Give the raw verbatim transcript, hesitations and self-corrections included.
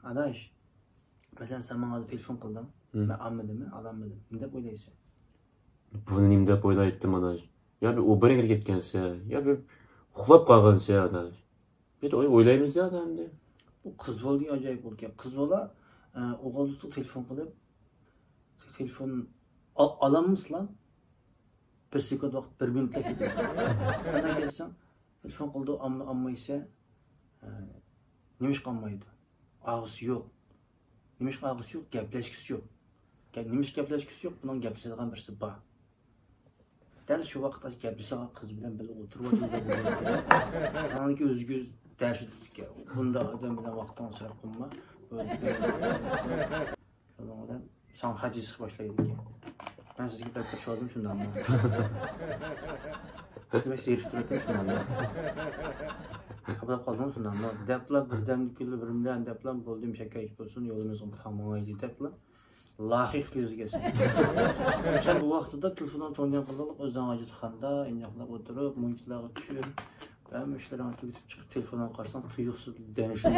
ئاداش، مەسىلەن، سەن ماڭا ھازىر تېلېفون قىلدىڭ، مم. مەن ئالمىدىممۇ، ئالالمىدىم. نېمە دەپ ئويلايسەن؟ بۇنى نېمە دەپ ئويلايتتىم، ئاداش؟ يا بىر ئۇبېرغا كەتكەنسە، يا بىر ئۇخلاپ قالغانسە، ئاداش. بىر ئوي-، ئويلايمىز يا ئادەم ئەمدى. بۇ قىز بالىدىن ئاجايىپ بولىدىكەن. قىز بالا، ئە، ئوغۇل دوستىغا تېلېفون قىلىپ، تېلېفون ئا-، ئالالمىسىلا، بىر سېكۇنت ۋاقىت، بىر مىنۇتلا كېتىدۇ. ئاندىن كەلسەڭ، تېلېفون قىلىدۇ، ئالما-، ئالمايسە، ئە، نېمىشقا ئالمايدۇ؟ ئالغۇسى يوق. نېمىشقا ئالغۇسى يوق؟ گەپلەشكۈسى يوق. گە-، نېمىشقا گەپلەشكۈسى يوق؟ بۇنىڭ گەپلىشىدىغان بىرسى بار. دەل شۇ ۋاقىتتا گەپلىشىدىغان قىز بىلەن بىللە ئولتۇرۇۋاتىدۇ. ئاندىن كېيىن ئۆزىگە ئۆزى دەرس ئۆتىدىكەن. بۇنداق ئادەم بىلەن ۋاقتىڭنى سەرپ قىلما. شۇنىڭ بىلەن ساڭا خەت يېزىشقا باشلايدىكەن. مەن سىزگە بەك كىرىشىۋالدىم شۇنداقمۇ؟ سىزنى بەك زېرىكتۈرۈۋەتتىم شۇنداقمۇ؟ خاپىلاپ قالدىڭمۇ شۇنداقمۇ؟ دەپلا بىردەمدىن كېيىن بىر بىلەن دەپلا بولدى، مۇشەككە ئىش بولسۇن، يولىمىزغا تاڭ ماڭايلى دەپلا. لاخىق كۆزىگە. سەن بۇ ۋاقتىدا تېلېفونۇڭ توڭيان قىلىپ، ئۆزۈڭ ھاجەتخانىدا ئىنجاقلاپ ئولتۇرۇپ، مۇنچىلارغا چۈشۈپ، ھەممە ئىشلىرىڭنى تۈگىتىپ چىقىپ، تېلېفونۇڭغا قارىساڭ، تۇيۇقسىز دەڭشىپ.